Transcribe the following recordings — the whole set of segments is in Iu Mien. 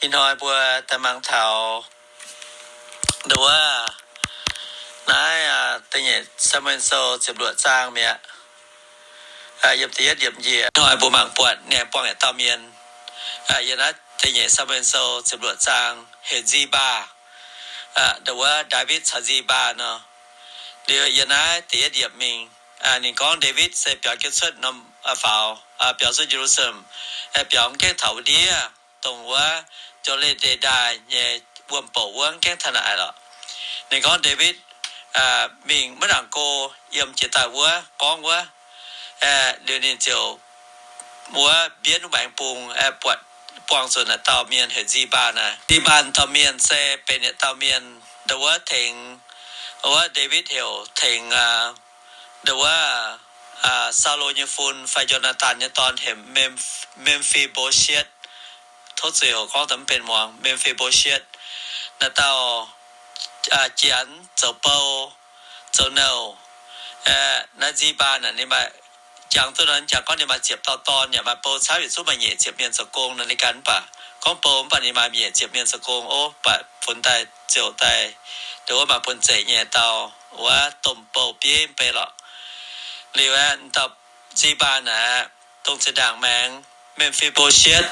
Ih hnoi mbuo daaih mangc taux ndongc wuov naaiv da'nyeic Saa^mu^en Sou ziepc luoqc zaang mi'aqv. Yiem da'yietv yiemc njiec hnoi mbuo mangc buatc ninh buangh yietc dauh mienh. Yiem naaiv da'nyeic Saa^mu^en Sou ziepc luoqc zaang heuc Nzibaa. Ndongc wuov Ndaawitv caux Nzibaa nor. Liuz yiem naaiv da'yietv yiemc mingh, ninh gorngv Ndaawitv se biaux jienv cuotv norm faaux, biaux cuotv Ye^lu^saa^lem, biaux mv gaengh taux wuov ndiev dongh wuov Jor^le^nden ndaaih nyei wuom-bouc wuov mv gaengh taux naaic lorqc. Ninh gorngv Ndaawitv mingh maiv nangc go yiem jiex daaih wuov gorngv wuov. Liuz ninh ziouc wuov mbienv wuov maengx bung, buatc buangh zuqc naaiv dauh mienh heuc Nzibaa naaic. Nzibaa dauh mienh se benx yietc dauh mienh ndongc wuov tengx wuov Ndaawitv heuc tengx ndongc wuov Saulo nyei fun fai Yo^naa^taan nyei dorn heuc Mem-, Memfi^bo^setv. Tov ziouc gorngv daaih mv benx muangx, Memfi^bo^setv. Naaiv dauh janx zoux bou, zoux nouh. Naaiv Nzibaa naaic ninh maaih jangx duqv nor, jangx gorngv ninh maaih ziepc dauh dorn yaac maaih bou camv, yietc zungv maaih nyeic ziepc mienh zoux gong nor. Ninh ganh mv baac gorngv bou mv baac ninh maaih nyeic ziepc mienh zoux gong ov, baac funx daaih ziouc daaih ndongc wuov maaih bun zeic nyei dauh wuov domh bou bieiv mv bei lorqc. Liuz aeqv, dauh Nzibaa naaic dongh zinh ndaangc maengx Memfi^bo^setv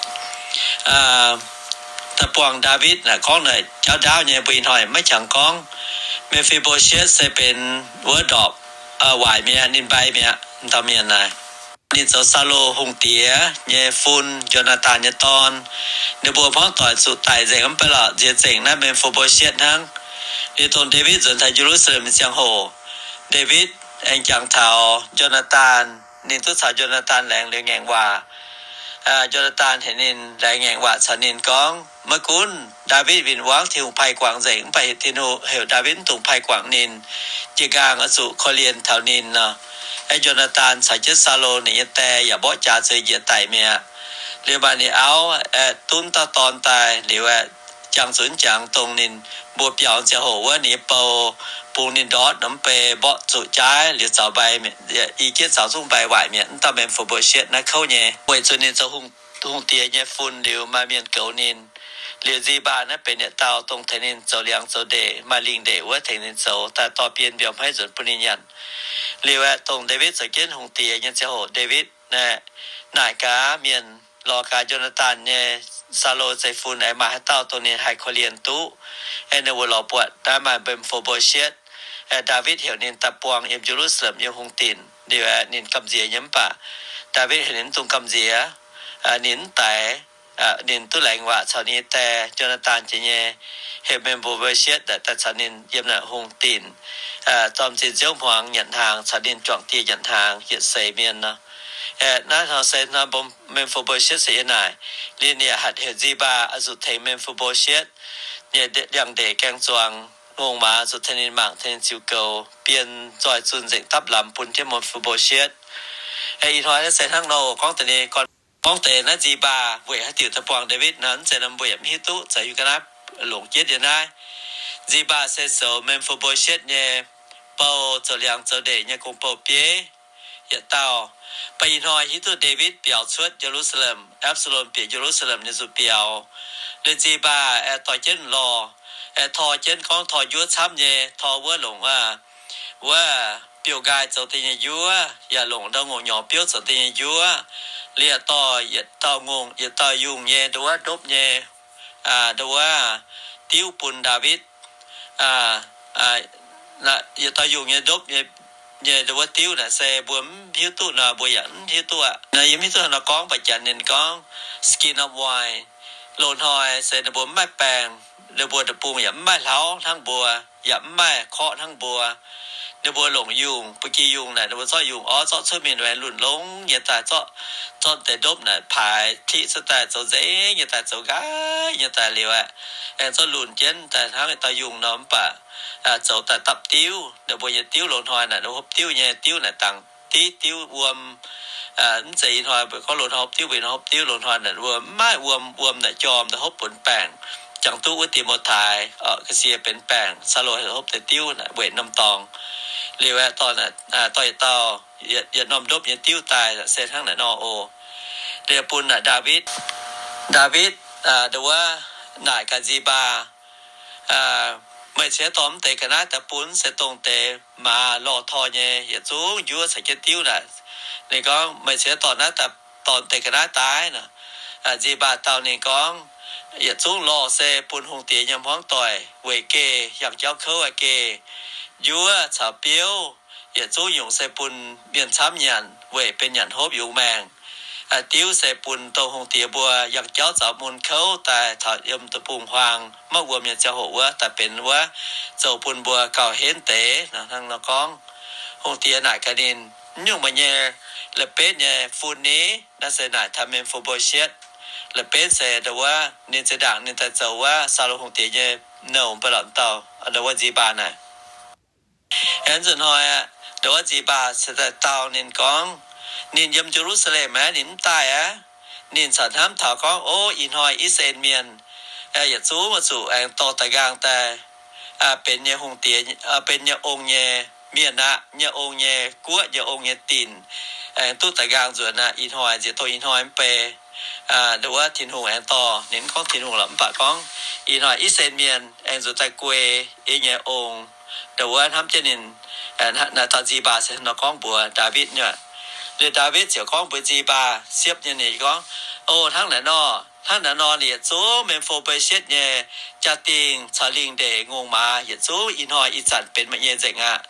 daaih buangh Ndaawitv naaic gorngv naaic jauv ndaauv nyei, mbuo ih hnoi maiv qangx gorngv. Memfi^bo^setv se benx wuov ndorpc waaic mi'aqv, ninh mbai mi'aqv, dauh mienh naaic. Ninh zoux Saulo hungh diex nyei fun, Yo^naa^taan nyei dorn. Ninh mbuo hmuangv doic zuqc daic nzengc mv baac lorqc, nziex zengc naaiv Memfi^bo^setv hnangv. Liuz dongh Ndaawitv nzuonx taux Ye^lu^saa^lem nyei ziangh hoc, Ndaawitv aengx jangx taux Yo^naa^taan. Ninh duqv caux Yo^naa^taan laengz liuz ngaengc waac. Yo^naa^taan heuc ninh laengz ngaengc waac caux ninh gorngv, maiv gunv Ndaawitv win-wangv Tin-Hungh paaiv guangc nzengc mv baac Tin-Hungh heuc Ndaawitv mv dungx paaiv guangc ninh, jiez nqaang oix zuqc korv-lienh taux ninh nor. Aeqv, Yo^naa^taan caux jienv Saulo ninh nyei die yaac mborqv jaax zueiz njiec daic mi'aqv. Liuz maaih ninh auv aeqv, dunv dauh dorn daaih liuz aeqv, jangx zuqc jangx dongh ninh mbuo biaux ziangh hoc wuov ninh nyei bou bungx ninh ndortv nor mv bei mborqv zuqc jaaiv liuz zaux mbai, i jienv zaux zungv mbai waaic mi'aqv. Mv dauh Memfi^bo^setv naaiv kouv nyei, weic zuqc ninh zoux hungh, hungh diex nyei fun liuz maaih mienh goux ninh. Liuz Nzibaa naaiv benx yietc dauh dongh tengx ninh zoux liangx zoux ndeic, maaih lingh ndeic wuov tengx ninh zoux daaih dorh bien mbiauz hmeiv nzuonx bun ninh nyanc. Liuz aeqv, dongh Ndaawitv zoux jienv hungh diex nyei ziangh hoc, Ndaawitv naaic, naaic gaax mienh, lorz gaax Yo^naa^taan nyei, Saulo zeiv-fun aengx maaih haaix dauh dongh ninh haih korv-lienh duqv. Aeqv, ninh mbuo lorz buatc naaiv maaih Memfi^bo^setv. Aeqv, Ndaawitv heuc ninh daaih buangh yiem Ye^lu^saa^lem yiem hungh dinc. Liuz aeqv, ninh gamh nziex nyei mv baac Ndaawitv heuc ninh mv dungx gamh nziex. Ninh mv daic. Ninh duqv laengz waac caux ninh nyei die, Yo^naa^taan jiex nyei, heuc Memfi^bo^setv daaih caux ninh yiem naaic hungh dinc, zorm zinh nziouv hmuangx nyanc hnaangx, caux ninh juangc dieh nyanc hnaangx, yietc seix mienh nor. Naaiv hnoi se hnoi Memfi^bo^setv se yiem naaic, liuz ninh yaac hatc heuc Nzibaa oix zuqc tengx Memfi^bo^setv nyei liangx-ndeic gaeng-zuangx, ngongh maaz zuqc tengx ninh mangc, tengx ninh ziux goux, bien nzoih zunh nzengc dapv lamz bun jienv Memfi^bo^setv. Ih hnoi naaiv se hnangv nor gorngv deix ninh gorngv deix naaiv Nzibaa weic haaix diuc daaih buangh Ndaawitv nor, mv zeiz nor mbuo yaac mv hiuv duqv, za'gengh ga'naaiv longc jienv yiem naaiv. Nzibaa se zoux Memfi^bo^setv nyei bou, zoux liangx zoux ndeic nyei gong-bou bieiv yietc dauh. Mv baac ih hnoi hiuv duqv Ndaawitv biaux cuotv Ye^lu^saa^lem, Apc^saa^lom bieqc Ye^lu^saa^lem nyei nzuih biaux. Liuz Nzibaa aengx dorh jienv lorh, aengx tor jienv gorngv tor njuov camv nyei, tor wuov longc wuov biouv-nqaai zoux deix nyei njuov, yaac longc ndau ngongh nyorx biouv zoux deix nyei njuov. Liuz dorh yietc dauh ngongh, yietc dauh yungh nyei, ndau wuov ndopv nyei, ndau wuov diuv bun Ndaawitv. Yietc dauh yungh nyei ndopv nyei, nyei ndau wuov diuv naaic se mbuo mv hiuv duqv nor, mbuo yaac mv hiuv duqv aqv. Nor yie mv hiuv duqv nor gorngv, mv baac janx ninh gorngv skin of wine. Loz-hnoi se ninh mbuo mv maaih baengc, ninh mbuo deic-bung yaac mv maaih hlauv hnangv mbuo, yaac mv maaih korqv hnangv mbuo. Ninh mbuo longc yungh, ba'gi yungh naaic, ninh mbuo zorqv yungh orv zorqv cuotv mingh, lunh longx nyei daaih, zorqv, zorqv deix ndopv naaic paaix tiqv cuotv daaih, zoux nzengc nyei daaih, zoux nqaaiv nyei daaih liuz aeqv, aengx zorqv lunh jienv daaih hnangv yietc dauh yungh nor. Mv baac zoux daaih dapv diuv. Ninh mbuo nyei diuv loz-hnoi naaic, ninh hopv diuv nyei, diuv naaic dangc div diuv wuom. Mv zeiz ih hnoi mbuo gorngv loz-hnoi hopv diuv, mbuo ih hnoi hopv diuv, loz-hnoi naaic wuom mv maaih wuom, wuom naaic jorm daaih hopv bun baengc. Jangx duqv wuov Ti^mo^tai, ga'sie benx baengc, Saulo hopv deix diuv naaic weic norm dorngx. Liuz aeqv, dorh yietc dauh, yietc norm ndopv nyei diuv daaih se hnangv naaic nor oc. Liuz bun naaic Ndaawitv. Ndaawitv ndau wuov naaic gaax Nziqc Mbaac, meih cingx dorh mv deix ga'naaiv daaih bun, se dongh deix maaz lorh tor nyei yietc zungv njuov caux jienv diuv naaic. Ninh gorngv, meih cingx dorh naaiv daaih, dorh deix ga'naaiv daaih nor. Nziqc Mbaac dau ninh gorngv, yietc zungv lorh se bun hungh diex nyei hmuangv doic weic geh, yangh jauv kouv aqv geh, njuov caux biouv yietc zungv nyungc se bun mienh camv nyanc weic benx nyanc hopv yungz maengc. Diuv se bun dongh hungh diex mbuo yangh jauv zaux mun kouv daaih taux yiem deic-bung-huaang maiv wuom nyei ziangh hoc wuov daaih benx wuov, zoux bun mbuo gauh henv deix nor. Hnangv nor gorngv, hungh diex naaic gaax ninh, mv nyungc meih nyei la'benv nyei fun ni, naaiv se naaic taux Memfiboshietv. La'benv se ndau wuov ninh zinh ndaangc ninh daaih zoux wuov Saulo hungh diex nyei nouh, mv baac lorqc dauh ndau wuov Nziqc Mbaac naaic. Aengx nzunc hnoi aqv, ndau wuov Nziqc Mbaac se daaih dau ninh gorngv, ninh yiem Ye^lu^saa^lem aqv, ninh mv daaih aqv. Ninh corc hnamv taux gorngv, o, ih hnoi I^saa^laa^en Mienh yietc zungv zuqc aengx dorh daaih nqaang daaih benx nyei hungh diex, benx nyei ong nyei mienh aqv, nyei ong nyei guoqv, nyei ong nyei dinc, aengx duqv daaih nqaang nzuonx aqv. Ih hnoi nziex dongh ih hnoi mv bei, ndau wuov Tin-Hungh aengx dorh, ninh mv gorngv Tin-Hungh lorqc, mv baac gorngv ih hnoi I^saa^laa^en Mienh aengx zuqc daaih guei yie nyei ong. Ndau wuov hnamv jienv ninh, naaiv dauh Nziqc Mbaac se nor gorngv mbuox Ndaawitv nyei. Liuz Ndaawitv ziouc gorngv mbuox Nziqc Mbaac siepv nyei, ninh gorngv, o, hnangv naaiv nor, hnangv naaiv nor ninh yietc zungv Memfiboshietv nyei jaa-dingh caux lingh ndeic ngongh maaz yietc zungv ih hnoi ih zanc benx meih nyei nzengc aqv.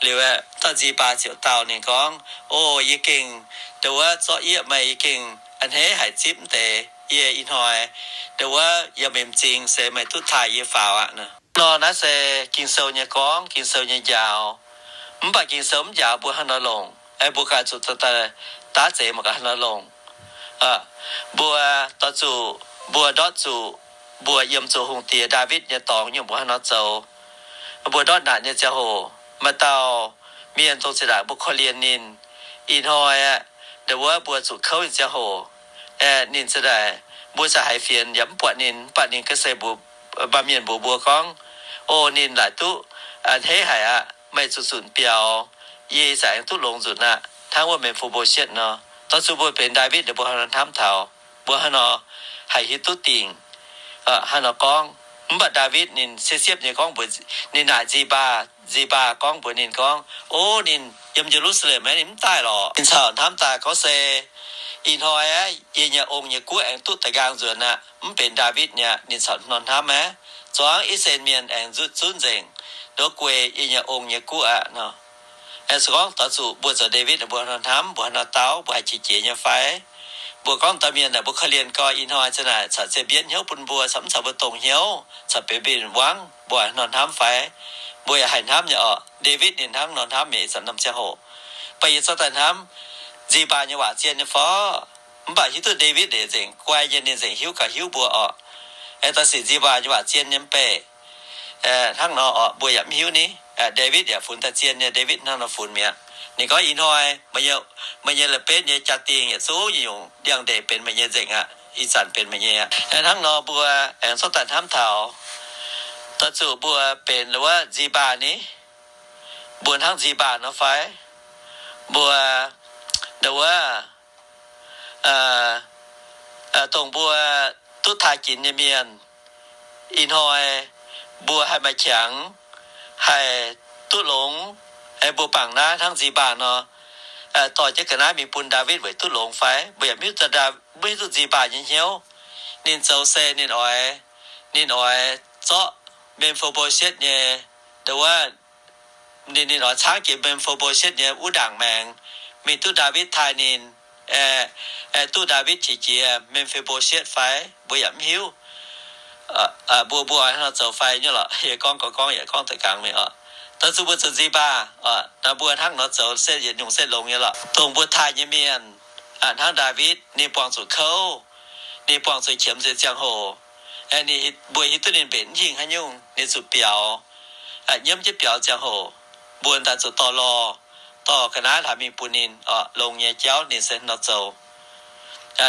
Liuz dauh Nziqc Mbaac ziouc dau ninh gorngv, o, yie gengh ndau wuov zorqv yieqv meih, yie gengh a'hneiv haic zipv mv deix. Yie ih hnoi ndau wuov yiem mv zingx se meih duqv taaih yie faaux aqv. Nor naaiv se Ging-Sou nyei gorngv, Ging-Sou nyei njaaux. Mv baac Ging-Sou mv njaaux mbuo hnangv nor longc, mbuo ganh zuqc daaih daav zeiz mangc gaax hnangv nor longc. Mbuo dorh zuqc, mbuo ndortv zuqc, mbuo yiem zuqc hungh diex Ndaawitv nyei dorngx nyungc mbuo hnangv nor zoux. Mbuo ndortv naaic nyei ziangh hoc, maaih dauh mienh dongh zinh ndaangc mbuo korv-lienh ninh, ih hnoi aeqv, ndau wuov mbuo zuqc kouv nyei ziangh hoc, aeqv, ninh za'naaic mbuo za'haiz fienx yaac mv buatc ninh, mv baac ninh ga'sie mbuox, maaih mienh mbuox mbuo gorngv, o, ninh laaic duqv a'hneiv haic aqv. Meih zuqc zunc biaux, yie za'gengh duqv longx nzunc aqv, hnangv wuov Memfiboshietv nor. Dorh zuqc mbuo benx Ndaawitv, mbuo hnangv nor hnamv taux, mbuo hnangv nor haih hiuv duqv dingc, hnangv nor gorngv. Mv baac Ndaawitv ninh siepv-siepv nyei gorngv mbuox, ninh naaic Nziqc Mbaac, Nziqc Mbaac gorngv mbuox ninh gorngv, o, ninh yiem Ye^lu^saa^lem aeqv, ninh mv daaih lorqc. Ninh caux hnamv daaih gorngv se, ih hnoi aeqv, yie nyei ong nyei guoqv aengx duqv da'nqaang nzuonx aqv, mv benx Ndaawitv nyei aqv. Ninh caux nor hnamv aeqv, zuangx I^saa^laa^en Mienh aengx nzuqc zunv nzengc, nduov guei yie nyei ong nyei guoqv aqv nor. Aengx se gorngv dorh zuqc mbuo zoux Ndaawitv, mbuo hnangv nor hnamv, mbuo hnangv nor dau, mbuo haih qiex jiez nyei fai? Mbuo gorngv dauh mienh naaic mbuo korv-lienh gau, ih hnoi za'naaic caux zien mbienv hnyouv bun mbuo, caux mv caux mbuo dongh hnyouv, caux benx mbienv wangv, mbuo hnangv nor hnamv fai? Mbuo yaac haih hnamv nyei orqc. Ndaawitv ninh hnangv nor hnamv mi'aqv ih zanc norm ziangh hoc. Mv baac yie zorqv daaih hnamv Nziqc Mbaac nyei waac zien nyei fai? Mv baac hiuv duqv Ndaawitv ninh nzengc guai nyei, ninh nzengc hiuv gaax hiuv mbuo orqc. Aengx daaih sic Nziqc Mbaac nyei waac zien nyei mv bei. Hnangv nor orqc, mbuo yaac mv hiuv ni. Ndaawitv yaac funx daaih zien nyei, Ndaawitv hnangv nor funx mi'aqv. Ninh gorngv, ih hnoi meih nyei la'benv nyei jaa-dingh yietc zungv nyungc-nyungc ndiangx-ndeic benx meih nyei nzengc aqv. Ih zanc benx meih nyei aqv. Hnangv nor mbuo aengx zorqv daaih hnamv taux, daaih zuqc mbuo benx wuov Nziqc Mbaac ni, mbuo hnangv Nziqc Mbaac nor fai? Mbuo ndau wuov dongh mbuo duqv taaih ginx nyei mienh, ih hnoi mbuo haih maaih qangx, haih duqv longx, mbuo bangc naaiv hnangv Nziqc Mbaac nor, dorh jienv ga'naaiv mingh bun Ndaawitv weic duqv longx fai? Mbuo yaac mv hiuv duqv Nziqc Mbaac nyei hnyouv. Ninh zoux se ninh oix, ninh oix zorqv Memfiboshietv nyei, ndau wuov, ninh, ninh oix caangv jiex Memfiboshietv nyei wuov ndaangc maengx, mingh duqv Ndaawitv taaih ninh, aeqv, duqv Ndaawitv qiex jiez Memfiboshietv fai? Mbuo yaac mv hiuv. Mbuo, mbuo oix hnangv nor zoux fai nyei lorqc. Yie gorngv gorngv gorngv yaac gorngv da'gangx mingh oc. Daaih zuqc mbuo zoux Nziqc Mbaac, naaiv mbuo hnangv nor zoux se yietc nyungc se longx nyei lorqc. Dongh mbuo taaih nyei mienh, hnangv Ndaawitv ninh buangh zuqc kouv, ninh buangh zuqc qiemx se ziangh hoc, ninh, mbuo hiuv duqv ninh mbenc mv hingh haaix nyungc, ninh zuqc biaux, nyiemv jienv biaux ziangh hoc, mbuo daaih zuqc dorh lorh, dorh ga'naaiv hlaax mingh bun ninh oc. Longx nyei jauv ninh se nor zoux.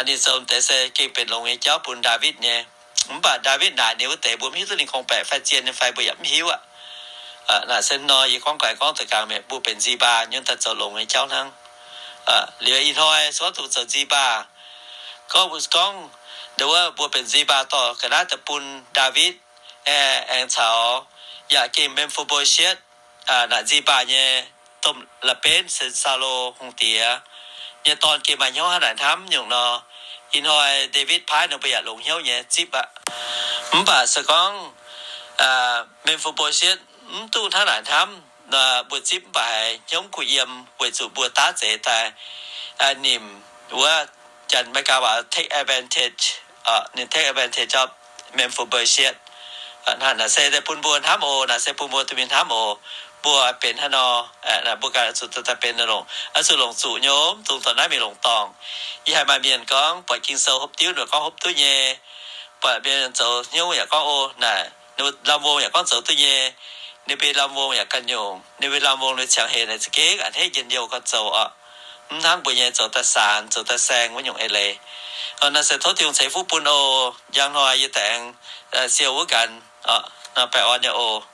Ninh zoux deix se gengh benx longx nyei jauv bun Ndaawitv nyei. Mv baac Ndaawitv naaic ninh wuov deix mbuo mv hiuv duqv ninh gorngv-baeqc fai zien nyei fai, mbuo yaac mv hiuv aqv. Naaic se nor yie gorngv gaax gorngv da'gangx mi'aqv, mbuo benx Nziqc Mbaac nyei daaih zoux longx nyei jauv hnangv. Liuz ih hnoi se gorngv duqv zoux Nziqc Mbaac, gorngv mbuo gorngv wuov mbuo benx Ziba dorh ga'naaiv daaih bun Ndaawitv, aengx caux yaac gengh Memfibosheth, naaic Ziba nyei domh la'benv, Saulo hungh diex nyei dorn, gengh maaih hnyouv hnangv naaic hnamv nyungc nor. Ih hnoi Ndaawitv paaiv nor mbuo yaac longx hnyouv nyei zipv aqv. Mv baac se gorngv Memfibosheth mv duqv hnangv naaic hnamv, mbuo zipv mv baac haiz hnyouv kuh yiem, weic zuqc mbuo daav zeix daaih nimc wuov, Janx Meigaa waac take advantage, ninh take advantage of Memfibosheth. Naaic se bun mbuo hnamv oc, naaic se bun mbuo duqv mingh hnamv oc. Mbuo benx hnangv nor, mbuo ganh zuqc daaih benx longc, zuqc longc zuqc nyei, mv dungx dorh naaiv mingh longc dorngc. Yie haiz maaih mienh gorngv buatc Ging-Sou hopv diuv nor gorngv hopv duqv nyei, buatc mienh zoux hnyouv yaac gorngv, o, naaic lamh wong yaac gorngv zoux duqv nyei. Ninh mbuo lamh wong yaac ganh nyungc, ninh mbuo lamh wong ninh ziangh heix naaic za'gengh a'hneiv njien-youh gauh zoux oc. Mv hnangv mbuo nyei zoux daaih saanx, zoux daaih saeng wuov nyungc eix leiz. Naaiv se tov Tin-Hungh ceix fuqv bun oc. Njang hnoi yie daaih aengx siou wuov nqanx, baengh orn nyei oc.